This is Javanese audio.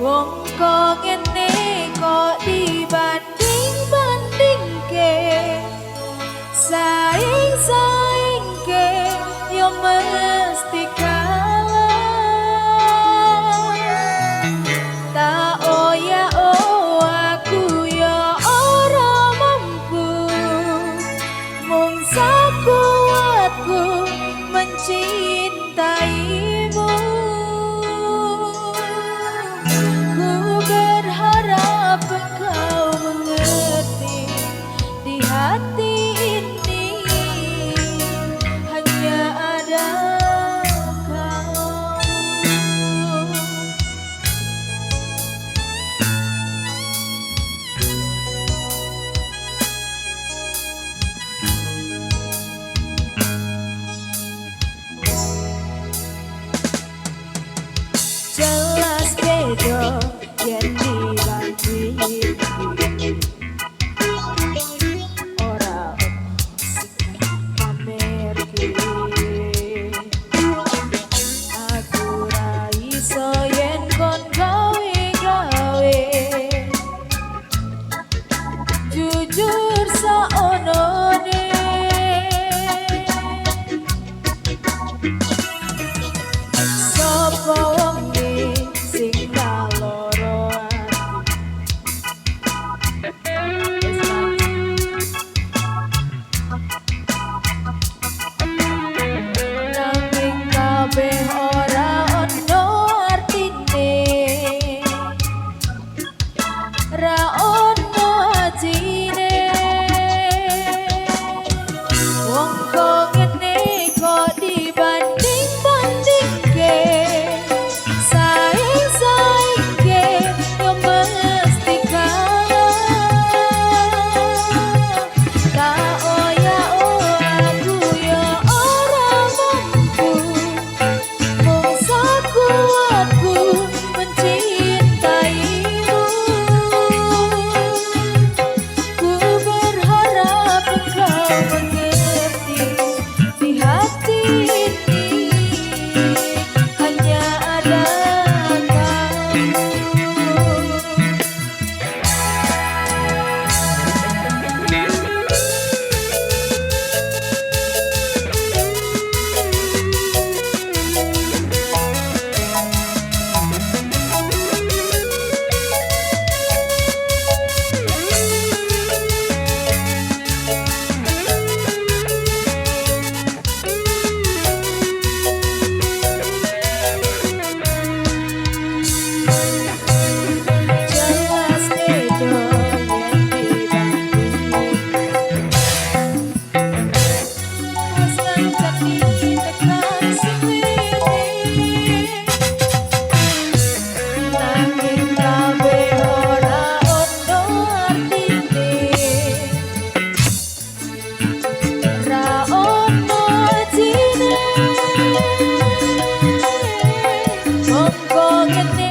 Wong kok ngene kok dibanding-bandingke, saing-saingke yo mesti kalah. Tak oya oh aku yo ora mampu, mung sakuatku mencintaimu. Ku berharap engkau mengerti, di hati ini hanya ada kau. Jelas beda yen dibandingke, ora sing pamerke. Aku ra iso yen kon gawe-gawe, jujur saonone. Sopo wonge sing kaloro ati? Nanging kabeh ora ono artine, ra ono ajine. Wong kok ngene kok dibanding-bandingke, saing-saingke yo mesti kalah. Tak oya oh aku yo ora mampu, mung sakuatku mencintaimu. Ku berharap engkau mengerti, di hati ini hanya ada kau. Jelas beda yen dibandingke, wis ngancani tekan semene. Nanging kabeh ora ono artine, ra ono ajine. Wong kok ngene